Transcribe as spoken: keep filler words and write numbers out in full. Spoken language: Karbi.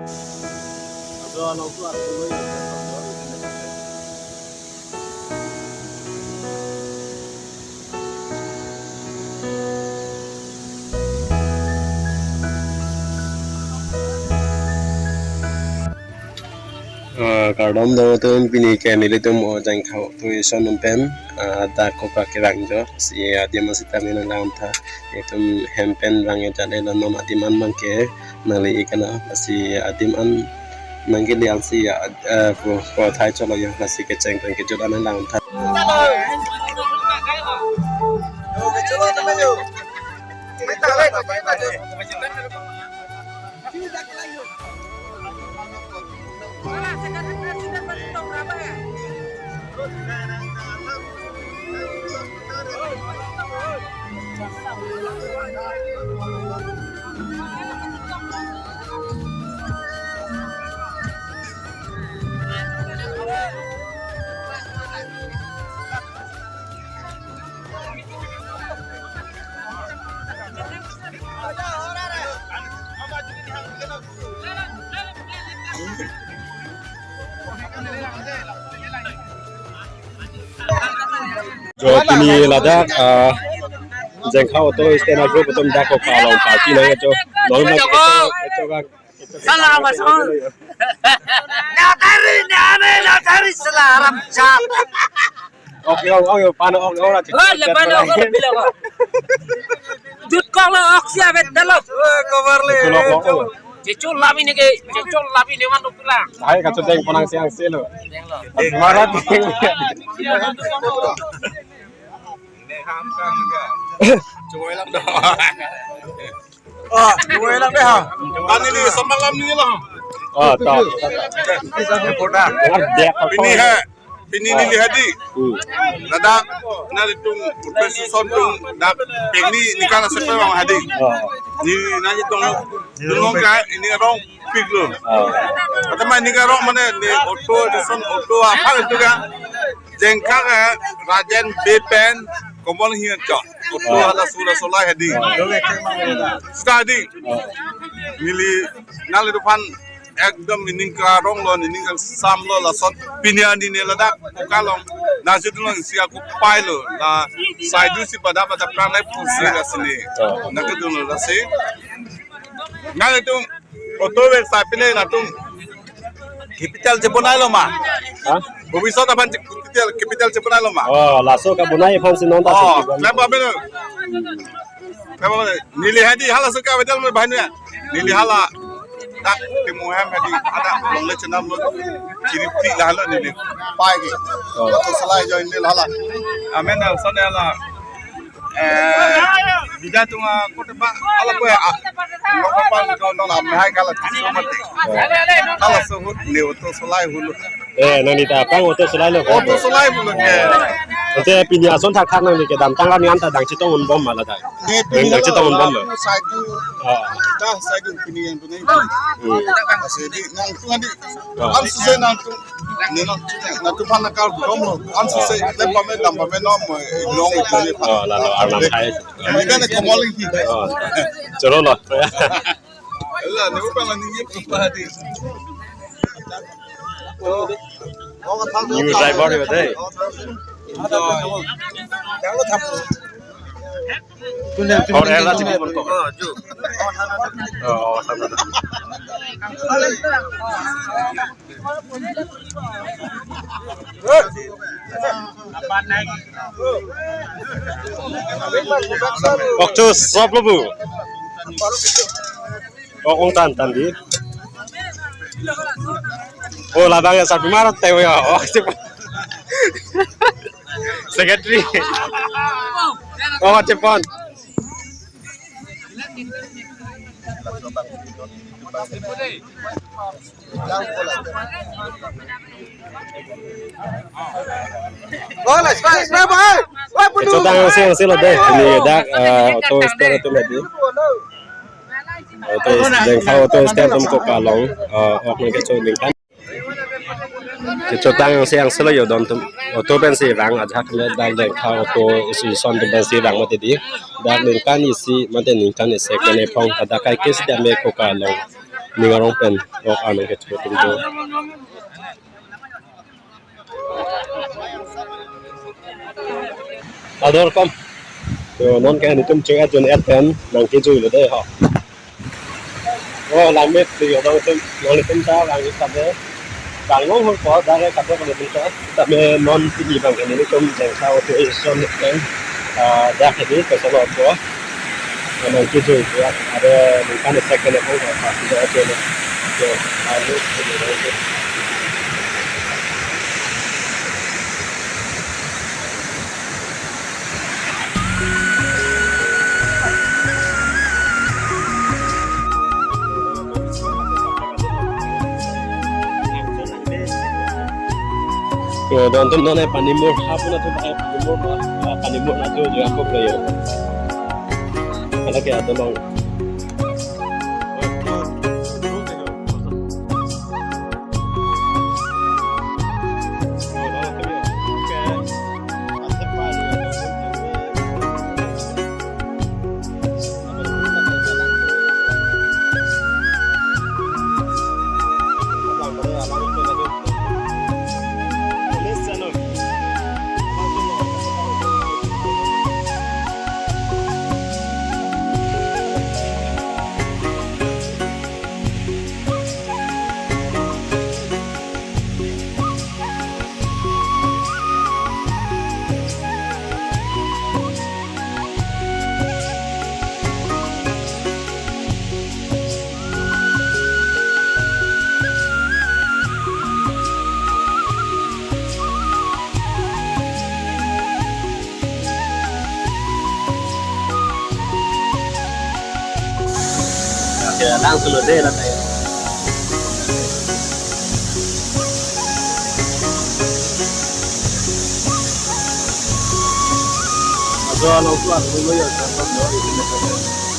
Ah, kardom dong atum, pini ke nelitum o Jengkha Auto Station pen, ah, dak koka kevang jo, si adim an sitame nanglang tha, itum hem pen vang e jale la non adim an abang ke nangli ik nang, si adim an nangkele ansi, ah, ah, ko, ko thai cholo jo, lasi kecheng pen kejut an nanglang tha. Jo pini ladak, ah, Jengkha Auto Stand Up Group atum dak koka along party nang jo. Nang nang Salam, Mas. Natari, nane, natari, salam, chat. Ok, ok, ok, pano, ok, ok, la. Oh, la, pano, ok, bila, ok. Jut kong lo, ok, siya, bet, dalo. Oh, kabar le. Jut kong lo. Jecho labi ne ke, jecho labi ne man lo pula. Hai, kacheteng ponang siang selo. Deng lo. Marat. Choi lang dah. Oh, choi lang dah. Kani di sambal lam ni lo. Oh, to. Pini hai, pini neli hadi. Hmm. Ladak nanglitum, Professor Son tum, dak pini neli kan sepe bang hadi. Oh. Ni nanglitum, dulong ka, ini arong pik lo. Oh. Atama ini arong mane, ni auto, Edison auto, apa itu kan? Jengkha ke Rajen Bey pen Komol Hingchan. Auto hala sura solai hadi. Sita hadi. Neli nanglitum aphan ekdom ining karong lo, ining kangsam lo, lason pini ani ne ladak koka along. Nasi dulong si aku pai lo. La saidu si pada pada pranai pusi la sini. Nangke dulong la si. Nanglitum auto bek sai pine latum capital chebonai lo ma? Ha? Bobisot aphan capital, capital chebonai lo ma? Oh, laso kabonai aphan si non ta. Oh, si klem ba beno. Klem ba beno. Neli hadi hala so capital me bahani ya. Neli hala. Tak timu hem hadi ada longle chenam lo. Chiri pri la hala neli. Pai ke. Oh. Auto solai join neli hala. Amen, son hala. Eh, bida tunga kote ba, ala ko ya, ah, lo ko pa lo don don am hai kala tiso mati. Kala so hut ne auto solai hulu. Eh, nangli ta pang auto solai lo. Auto solai hulu ke. Ante pini ason thakthak nangli kedamtang kami anta dang chetong un bom ma ladak. Ne pini dang chetong un bom ma. Saidu. Ah. Dah saidu pini yang tu ni. Hmm. Masih di nang tu nanti. Ah. Kan susah nang tu. Nino, nangtum aphan nangkardom lo. Ansi se, le pame dam pame nom, eh, long, eh, pame. Oh, lalo, arnam hai. Ini kan ke Komol Hingchan. Oh. Cholo lo. Ella, ne upang ani ye pahadi. New driver ya, deh. Ada, ada. Jangan lo thap. Aur era sini pun kok. Oh, oh, sama. Ok, chus, sop lo bu. Ok, ong tan, tan di. Oh, labang ya, sapi marot, tewe ya. Oh, secretary. Oh, cepon. Kechotang angse angse lo deh, pini dak, eh, auto stand atum hadi. Auto stand, Jengkha auto stand atum koka along, eh, ok nangkecho ningkan. Kechotang angse angse lo jo don atum. Auto pensi vang ajahak le dak Jengkha auto isi son atum pensi vang mati di. Dak ningkan isi mate ningkan isi kene phong hadak kai kesi dame koka along. Ning arong pen ok anong kecho atum do. Ador kom. To non ke nelitum cheng ajon et pen nangkejuilo dei ho. O langmepik adang atum, nanglitum ta lang-ik tame. Kangong hor po, dare kadok nelitum ta. Tame non pini abang ke nelitum Jengsa auto station pen, ah, dak hedi, Pesolo auto. Nangkejui ya, ada ningkan second ako, ah, kita aja na. Yo, lalu, Yo, don atum, non eh Panimur, hapun atum eh Panimur, ah, Panimur atum juga aku player. Ada kayak ada long. Oke, langsung lo deh lah kayak. Atau langsung aku dulu ya, contoh ya, ini.